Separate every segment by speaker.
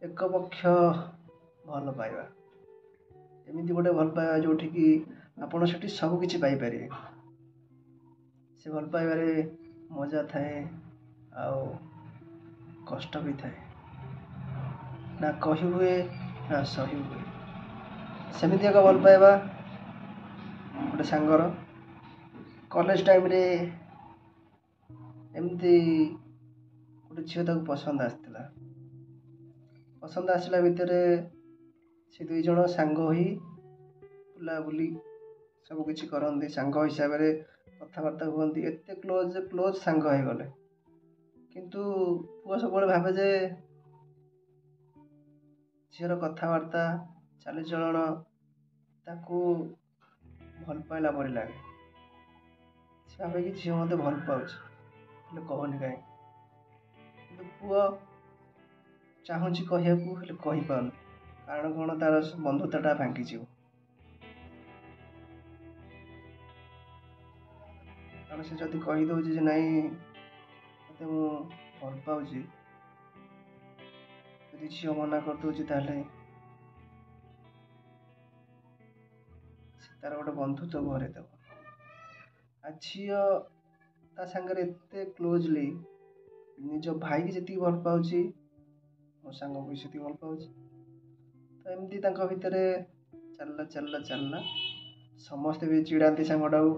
Speaker 1: ଏକ ପକ୍ଷ ଭଲ ପାଇବା। ଏମିତି ଗୋଟେ ଭଲ ପାଇବା ଯେଉଁଠିକି ଆପଣ ସେଠି ସବୁ କିଛି ପାଇପାରିବେ। ସେ ଭଲ ପାଇବାରେ ମଜା ଥାଏ ଆଉ କଷ୍ଟ ବି ଥାଏ, ନା କହି ହୁଏ ନା ସହି ହୁଏ। ସେମିତି ଏକ ଭଲ ପାଇବା ଗୋଟେ ସାଙ୍ଗର କଲେଜ ଟାଇମ୍ରେ ଏମିତି ଗୋଟେ ଝିଅ ତାକୁ ପସନ୍ଦ ଆସିଥିଲା। ପସନ୍ଦ ଆସିଲା ଭିତରେ ସେ ଦୁଇ ଜଣ ସାଙ୍ଗ ହୋଇ ବୁଲାବୁଲି ସବୁକିଛି କରନ୍ତି, ସାଙ୍ଗ ହିସାବରେ କଥାବାର୍ତ୍ତା ହୁଅନ୍ତି, ଏତେ କ୍ଲୋଜ୍ କ୍ଲୋଜ୍ ସାଙ୍ଗ ହେଇଗଲେ। କିନ୍ତୁ ପୁଅ ସବୁବେଳେ ଭାବେ ଯେ ଝିଅର କଥାବାର୍ତ୍ତା, ଚାଲିଚଳନ ତାକୁ ଭଲ ପାଇଲା ପରି ଲାଗେ। ସେ ଭାବେ କି ଝିଅ ମୋତେ ଭଲ ପାଉଛି, ହେଲେ କହୁନି କାହିଁ। କିନ୍ତୁ ପୁଅ ଚାହୁଁଛି କହିବାକୁ, ହେଲେ କହିପାରୁନି। କାରଣ କ'ଣ, ତାର ବନ୍ଧୁତାଟା ଭାଙ୍ଗିଯିବ। କାରଣ ସେ ଯଦି କହିଦେଉଛି ଯେ ନାଇଁ ତୋତେ ମୁଁ ଭଲ ପାଉଛି, ଯଦି ଝିଅ ମନା କରିଦେଉଛି ତାହେଲେ ସେ ତାର ଗୋଟେ ବନ୍ଧୁତ୍ୱକୁ ହରେଇଦେବ। ଆଉ ଝିଅ ତା ସାଙ୍ଗରେ ଏତେ କ୍ଲୋଜଲି ନିଜ ଭାଇକି ଯେତିକି ଭଲ ପାଉଛି, ମୋ ସାଙ୍ଗକୁ ବି ସେତିକି ଭଲ ପାଉଛି। ତ ଏମିତି ତାଙ୍କ ଭିତରେ ଚାଲିଲା ଚାଲିଲା ଚାଲିଲା। ସମସ୍ତେ ବି ଚିଡ଼ାନ୍ତି ସାଙ୍ଗଟାକୁ,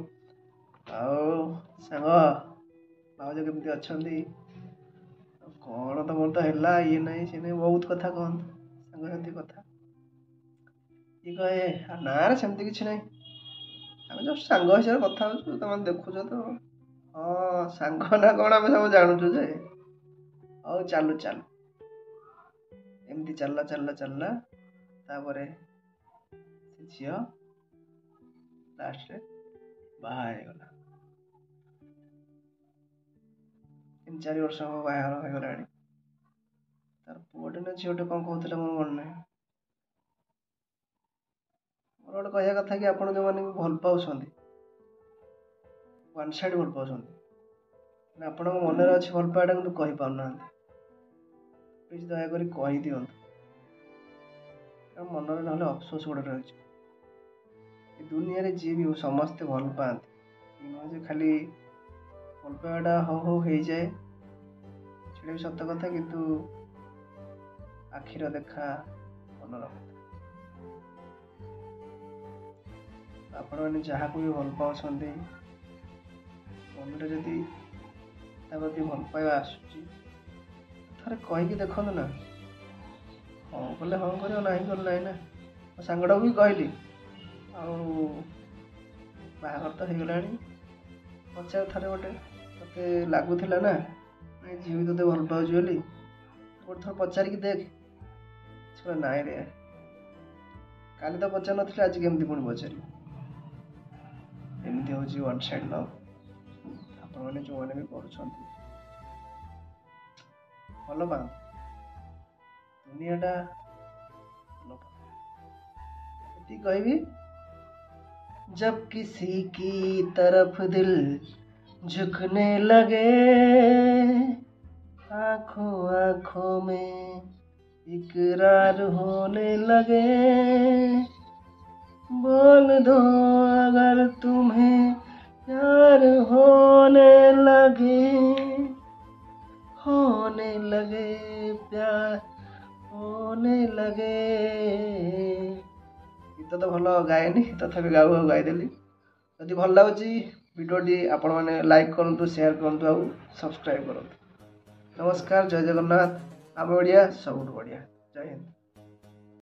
Speaker 1: ଆଉ ସାଙ୍ଗ ଭାଉଜ କେମିତି ଅଛନ୍ତି, କ'ଣ ତମର ତ ହେଲା, ଇଏ ନାହିଁ ସିଏ ନାହିଁ, ବହୁତ କଥା କହନ୍ତି ସାଙ୍ଗସାଥି କଥା। ଇଏ କହେ ନାରେ ସେମିତି କିଛି ନାହିଁ, ଆମେ ଜଷ୍ଟ ସାଙ୍ଗ ହିସାବରେ କଥା ହେଉଛୁ, ତମେ ଦେଖୁଛ ତ। ହଁ ସାଙ୍ଗ ନା କ'ଣ ଆମେ ସବୁ ଜାଣୁଛୁ ଯେ, ହଉ ଚାଲୁ ଚାଲୁ। ଏମିତି ଚାଲିଲା ଚାଲିଲା ଚାଲିଲା। ତାପରେ ସେ ଝିଅ ଲାଷ୍ଟରେ ବାହା ହେଇଗଲା। 3-4 ବର୍ଷ ହବ ବାହାଘର ହେଇଗଲାଣି। ତାର ପୁଅଟେ ନା ଝିଅଟେ କ'ଣ କହୁଥିଲେ ମୋର ମନେ ନାହିଁ। ମୋର ଗୋଟେ କହିବା କଥା କି ଆପଣ ଯେଉଁମାନେ ବି ଭଲ ପାଉଛନ୍ତି, ୱାନ୍ ସାଇଡ଼୍ ଭଲ ପାଉଛନ୍ତି, ମାନେ ଆପଣଙ୍କ ମନରେ ଅଛି ଭଲ ପାଇବାଟା କିନ୍ତୁ କହିପାରୁନାହାନ୍ତି, ପ୍ଲିଜ୍ ଦୟାକରି କହିଦିଅନ୍ତୁ। କାରଣ ମନରେ ନହେଲେ ଅଫସୋସ ଗୋଟେ ରହିଛି। ଏ ଦୁନିଆରେ ଯିଏ ବି ହଉ ସମସ୍ତେ ଭଲ ପାଆନ୍ତି, ନୁହଁ ଯେ ଖାଲି ଭଲ ପାଇବାଟା ହଉ ହଉ ହେଇଯାଏ, ସେଇଟା ବି ସତ କଥା। କିନ୍ତୁ ଆଖିର ଦେଖା ମନର କଥା। ଆପଣମାନେ ଯାହାକୁ ବି ଭଲ ପାଉଛନ୍ତି, ମନରେ ଯଦି ତା ପ୍ରତି ଭଲ ପାଇବା ଆସୁଛି, ଥରେ କହିକି ଦେଖନ୍ତୁ ନା। ହଁ କଲେ ହଁ କରିବ, ନାହିଁ କଲେ ନାହିଁ ନା। ମୋ ସାଙ୍ଗଟାକୁ ବି କହିଲି, ଆଉ ବାହାଘର ତ ହେଇଗଲାଣି, ପଚାର ଥରେ ଗୋଟେ, ତୋତେ ଲାଗୁଥିଲା ନା ନାଇଁ ଝିଅ ବି ତୋତେ ଭଲ ପାଉଛି ବୋଲି, ଗୋଟେ ଥର ପଚାରିକି ଦେଖ। ସେ କହିଲା ନାଇଁ ରେ, କାଲି ତ ପଚାରିନଥିଲି, ଆଜି କେମିତି ପୁଣି ପଚାରିବି। ଏମିତି ହେଉଛି ୱାନ୍ ସାଇଡ଼୍ ଲଭ୍। ଆପଣମାନେ ଯେଉଁମାନେ ବି କରୁଛନ୍ତି, ଭଲ ପାଆନ୍ତୁ, ଦୁନିଆଟା ଭଲ ପାଆନ୍ତୁ। ଏତିକି କହିବି, जब किसी की तरफ दिल झुकने लगे, आँखों आँखों में इकरार होने लगे, बोल दो अगर तुम्हें प्यार होने लगे, होने लगे प्यार होने लगे। ଗୀତ ତ ଭଲ ଗାଏନି, ତଥାପି ଗାଉ ଗାଉ ଗାଇଦେଲି। ଯଦି ଭଲ ଲାଗୁଛି ଭିଡ଼ିଓଟି, ଆପଣମାନେ ଲାଇକ୍ କରନ୍ତୁ, ସେୟାର କରନ୍ତୁ ଆଉ ସବସ୍କ୍ରାଇବ୍ କରନ୍ତୁ। ନମସ୍କାର, ଜୟ ଜଗନ୍ନାଥ। ଆମ ଓଡ଼ିଆ ସବୁଠୁ ବଢ଼ିଆ। ଜୟ ହିନ୍ଦ।